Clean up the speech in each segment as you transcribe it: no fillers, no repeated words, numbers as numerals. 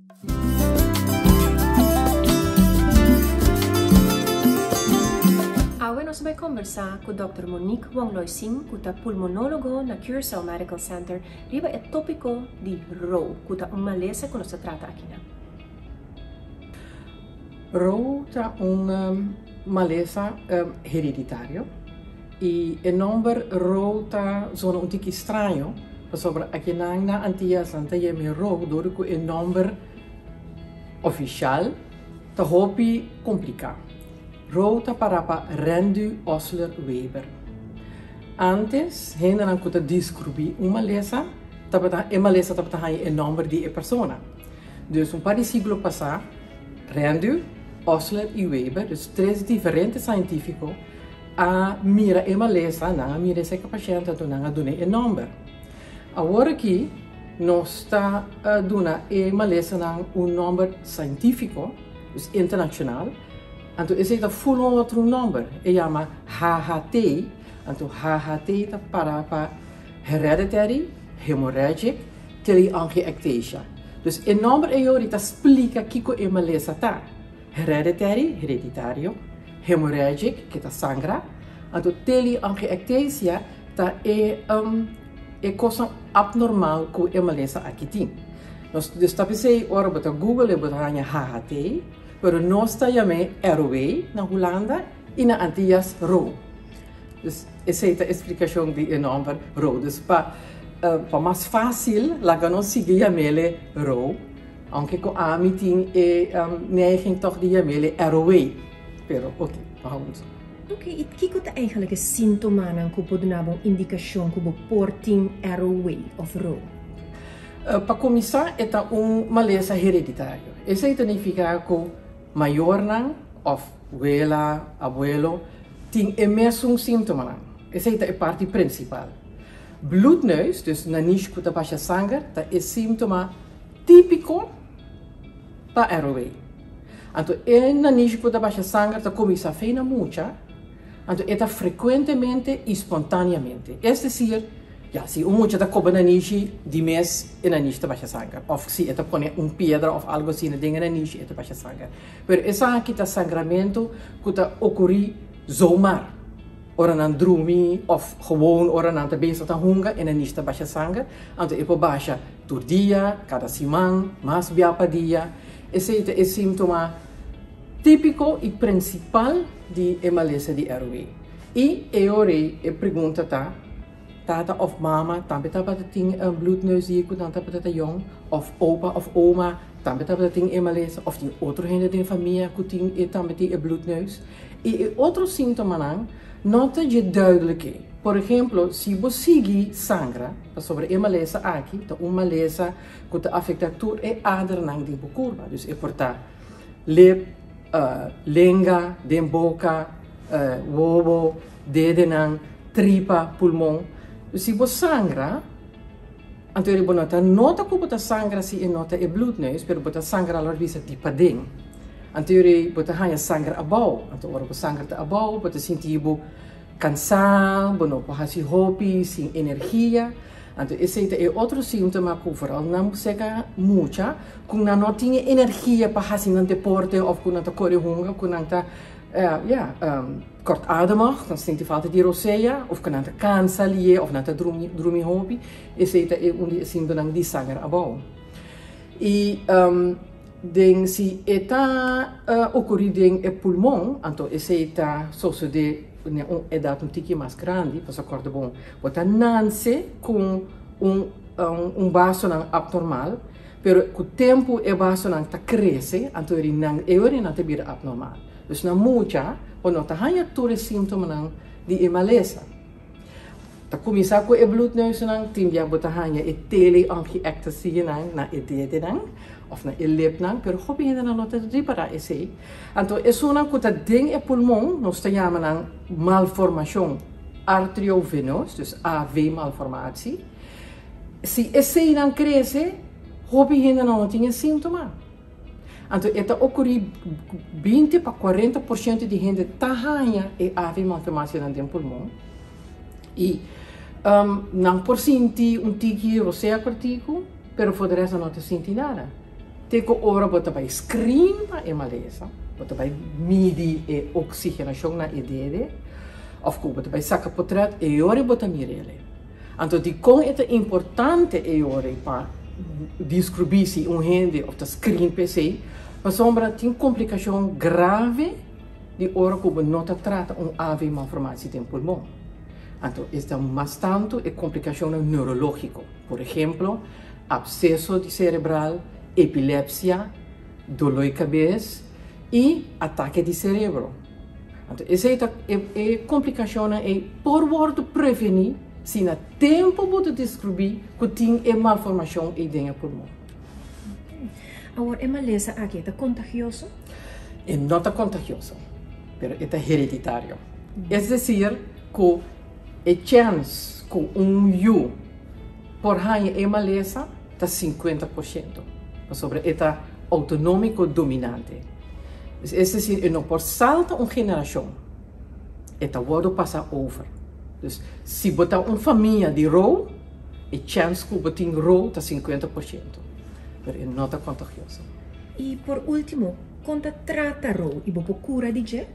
Awe nos bai kombersá ku Dòkter Monique Wongloy-Singh ku ta pulmonólogo na Curaçao Medical Center riba e tópiko di rou ku ta un malesa ku nos ta trata akinan. Rou ta un malesa hereditario i e nòmber rou ta zona un tiki straño pasobra akinan na Antias nan ta yama e rou dor ku e nòmber ofishal ta hopi kompliká. Rou ta para pa Rendu Osler Weber. Ántes hendenan ku ta deskribí un malesa tabata e malesa tabata haña e nòmber di e persona. Dus un par di siglo pasá, Rendu, Osler i Weber, dus tres diferente sientífiko, a mira e malesa, nan a mira esei pashènt anto nan a dun'é e nòmber. Awor aki nos ta duna e malesanan un nòmber sientífiko, dus internashonal, anto esei ta ful un otro nòmber, e yama HHT, anto HHT ta para pa Hereditary Hemorrhagic Teleangiectasia. Dus e nòmber ei ori ta splika kiko e malesa ta. Hereditary, hereditario, hemorrhagic, ke ta sangra, anto teleangiectasia ta e e kosnan abnormal ku e malesa aki tin. Nos dus ta p'esei ora bo ta google e bo ta haña HHT, pero nos ta yam'é ROW na Hulanda i na Antillas row. Dus esei ta e splikashon di e nòmber row. Dus pa pa mas fásil laga nos sigui yam'é row. Aunke ku ami tin e neiging tòg di yam'é ROW. Pero oke, no hou nos. Oke, i kiko ta eigenlijk e síntomanan ku por duna bo un indikashon ku bo por tin ROW òf row? Pa kuminsá e ta un malesa hereditario. Esei ta nifiká ku mayornan òf wela, abuelo tin e mesun síntomanan. Esei ta e parti prinsipal. Bloedneus, dus nanish ku ta basha sanger, ta e síntoma típiko pa ROW. Anto e nanishi ku ta basha sanger ta kuminsá fei na mucha, anto e ta frekuentemente i spontáneamente. Es desir, ya, si un mucha ta koba nanishi, di mes e nanishi ta basha sanger. Òf si e ta pone un piedra òf algu asina den e nanishi, e ta basha sanger. Pero esaki ta sangramentu ku ta okurí zomaar. Ora nan drumi òf gewoon ora nan ta bezig ta hunga, e nanishi ta basha sanger. Anto e por basha tur dia, kada siman, mas bia pa dia. Esei ta e síntoma típiko i prinsipal di e malesa di ROW. I e ora ei e pregunta ta, tata òf mama tambe tabata tin bloedneus di ku nan tabata ta yòn? Òf opa òf oma tambe tabata tin e malesa? Òf tin otro hende den famia ku tin e tambe tin e bloedneus? I e otro síntomanan no ta dje duidelijk ei. Por ehemplo, si bo sigui sangra, pasobra e malesa aki ta un malesa ku ta afektá tur e adernan di bo kurpa. Dus e por ta lip, lenga, den boka, wowo, dedenan, tripa, pulmon. Dus si bo sangra, anto bo no ta nota ku bo ta sangra si e no ta e bloedneus, pero bo ta sangra alor bisa di paden. Anto bo ta haña sanger abou. Anto ora bo sanger ta abou, bo ta sinti bo kansá, bo no por hasi hopi, sin energia. Anto esei ta e otro síntoma ku vooral nan seka mucha, ku nan no tin e energia pa hasi nan deporte òf ku nan ta kore hunga, ku nan ta ya kortademig, nan sinti falta di rosea òf ku nan ta kansa lié òf nan ta drumi drumi hopi. Esei ta e un di e síntomanan di sanger abou. I den si e ta okurí den e pulmon, anto esei ta sosodé na un edat un tiki mas grandi, pasobra kòrda bon, bo ta nanse ku un un basonan apnormal, pero ku tempu e basonan ta krese, anto e nan e ora nan ta bira apnormal. Dus na mucha bo no ta haña tur e síntomanan di e malesa. Ta kuminsá ku e bloedneuzennan, tin bia bo ta haña e teleangiectasienan na e dedenan òf na e lipnan, pero hopi hendenan no ta ripará esei. Anto esunnan ku ta den e pulmon nos ta yama nan malformashon arteriovenos, dus AV malformatie. Si eseinan krese, hopi hendenan no tin e síntoma. Anto e ta okurí 20 pa 40% di hende ta haña e AV malformationan den pulmon. I nan por sinti un tiki rosea kòrtiku, pero for de rest nan no ta sinti nada. Te ku ora bo ta bai screen pa e malesa, bo ta bai midi e oksigenashon na e dede, òf ku bo ta bai saka potrèt, e ora bo ta mir'el. Anto dikon e ta importante e ora pa deskribí si un hende òf ta screen pa esei? Pasobra tin komplikashon grave di ora ku bo no ta trata un AV malformatie den pulmon. Anto e ta mas tantu e komplikashonnan neurológiko. Por ehemplo, abseso di serebral, epilepsia, doló di kabes i atake di serebro. Anto esei ta e komplikashonnan ei por wòrdu prevení si na tempu bo ta deskribí ku tin e malformashon ei den e pulmon. Awor e malesa aki e ta kontagioso? E no ta kontagioso, pero e ta hereditario. Es desir ku e chèns ku un yu por haña e malesa ta 50%, pasobra e ta outonómiko dominante. Es desir, e no por salta un generashon, e ta wòrdu pasá over. Dus, si bo ta un famia di rou, e chèns ku bo tin rou ta 50%, pero e no ta kontagioso. I por último, kon ta trata rou i bo por kura di dje?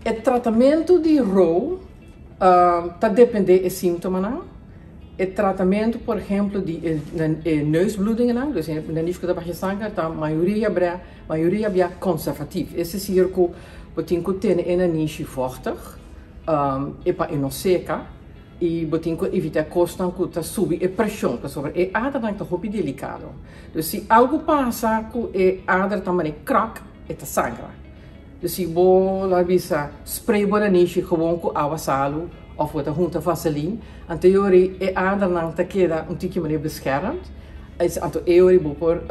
E tratamentu di rou ta dependé e síntomanan. E tratamentu, por ehemplo, di e neusbloedingennan, dus e nanish ku ta basha sanger, ta mayoria bria, mayoria bia konservatief. Es desir ku bo tin ku tene e nanishi vòchtig e pa e no seka i bo tin ku evitá kosnan ku ta subi e preshon, pasobra e adernan ta hopi delikado. Dus si algu pasa ku e ader ta manera krak, e ta sangra. Dus si bo lo a bisa spray bo nanishi gewoon ku awa salu of bo ta hunta vaseline, anto e ora e adernan ta keda un tiki manera beschermd. Anto e ora bo por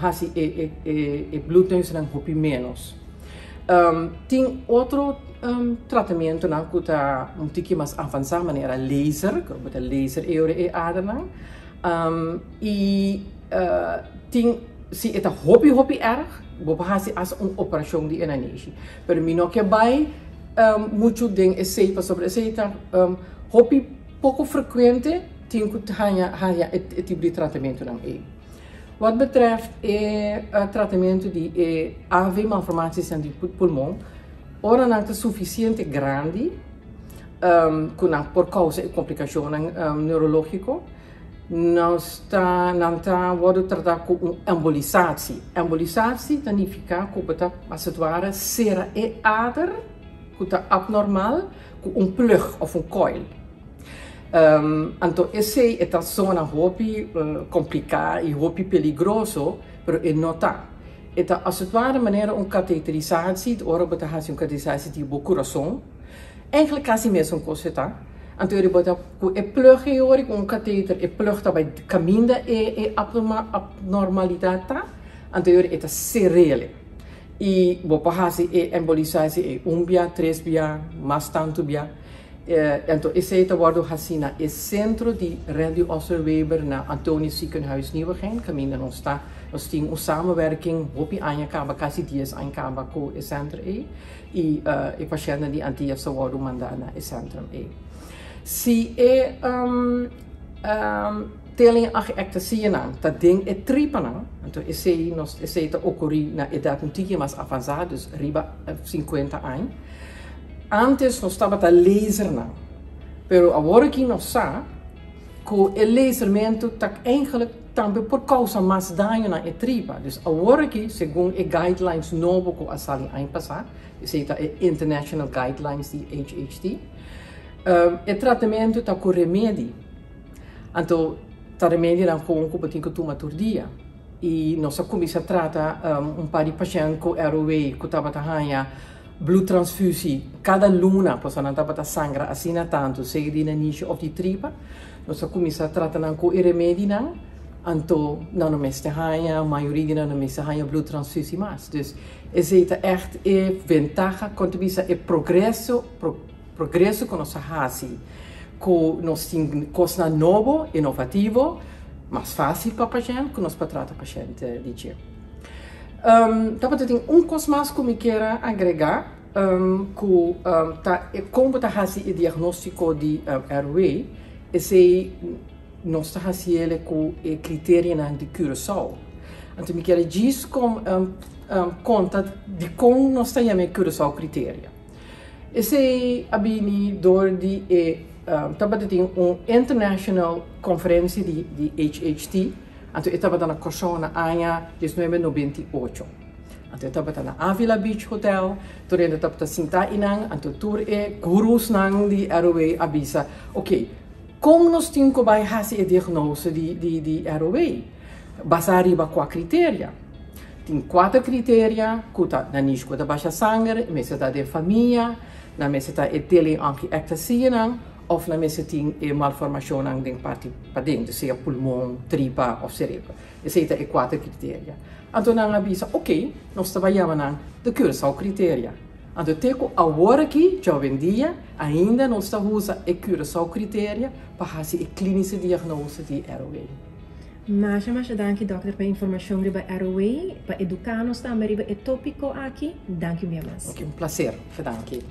hasi e bloedneusnan hopi menos. Tin otro tratamentonan ku ta un tiki mas avansa manera laser, ku bo ta laser e ora e adernan. I tin, si e ta hopi hopi erg, bo por hasi asta un operashon di e nanishi. Pero mi no ke bai muchu den esei pasobra esei ta hopi poko frekuente tin ku haña haña e tipo di tratamentunan ei. Wat betreft e tratamentu di e AV malformatiesnan di pulmon, ora nan ta sufisiente grandi ku nan por kousa e komplikashonnan neurológiko, Nos ta, nan ta wòrdu tratá ku un embolisatie. Embolisatie ta nifiká ku bo ta, as het ware, sera e ader ku ta abnormal ku un plug òf un koil. Anto esei e ta sona hopi kompliká i hopi peligroso, pero e no ta. E ta as het ware manera un kateterisatie, ora bo ta hasi un kateterisatie di bo kurason. Eigenlijk kasi mesun kos e ta. Anto e bo ta ku e plug ei ora ku un kateter e plug ta bai kaminda e e abnormalidat ta, anto e ora e ta serele. I bo por hasi e embolisatie ei un bia, tres bia, mas tantu bia. Anto esei ta wòrdu hasi na e sentro di Randy Osserweber na Antonius Ziekenhuis Nieuwegein kaminda nos ta. Nos tin un samenwerking hopi aña kaba, kasi dies aña kaba ku e sentro ei. I e pashèntnan di Antillas ta wòrdu mandá na e sentrum ei. Si e telengiectasianan ta den e tripanan, anto esei nos esei ta okurí na edat un tiki mas avansá, dus riba 50 aña. Ántes nos tabata laser nan, pero awor aki nos sa ku e lasermentu ta eigenlijk tambe por kousa mas daño na e tripa. Dus awor aki, segun e guidelines nobo ku a sali aña pasá, esei ta e International Guidelines di HHT, e tratamentu ta ku remedi. Anto ta remedinan kon ku bo tin ku tuma tur dia. I nos a kuminsá trata un par di pashènt ku ROW ku tabata haña bloedtransfusie kada luna, pasobra nan tabata sangra asina tantu, sea di nanishi òf di tripa. Nos a kuminsá trata nan ku e remedinan, anto nan no mester haña, mayoria di nan no mester haña bloedtransfusie mas. Dus esei ta ègt e ventaha, kon ta bisa e progreso, progreso ku nos a hasi ku nos tin kosnan nobo, inovativo, mas fásil pa pashènt ku nos por trata pashènt di dje. Tabata tin un kos mas ku mi kier a agregá, ku ta kon bo ta hasi e diagnóstiko di RW, esei nos ta hasiele ku e kriterianan di Curaçao. Anto mi kier djis kom konta dikon nos ta yama e Curaçao criteria. Esei a bini dor di e tabata tin un international conferencia di HHT, anto e tabata na Kòrsou na aña 1998. Anto e tabata na Avila Beach Hotel, tur hende tabata sinta einan, anto tur e gurusnan di ROA a bisa, ok, kon nos tin ku bai hasi e diagnose di ROA? Basá riba kua kriteria? Tin kuater kriteria ku ta nanish ku ta basha sanger, mester ta den famia, nan mester ta e teleangiectasianan òf nan mester tin e malformashonnan den parti paden, dus sea pulmon, tripa òf serebro. Esei ta e kuater kriteria. Anto nan a bisa, ok, nos ta bai yama nan de Curaçao criteria. Anto te ku awor aki, djawendia, ainda nos ta usa e Curaçao criteria pa hasi e klínische diagnose di ROA. Masha masha danki dòkter pa e informashon riba ROA, pa eduká nos tambe riba e tópiko aki. Danki un bia mas. Ok, un plaser. Danki.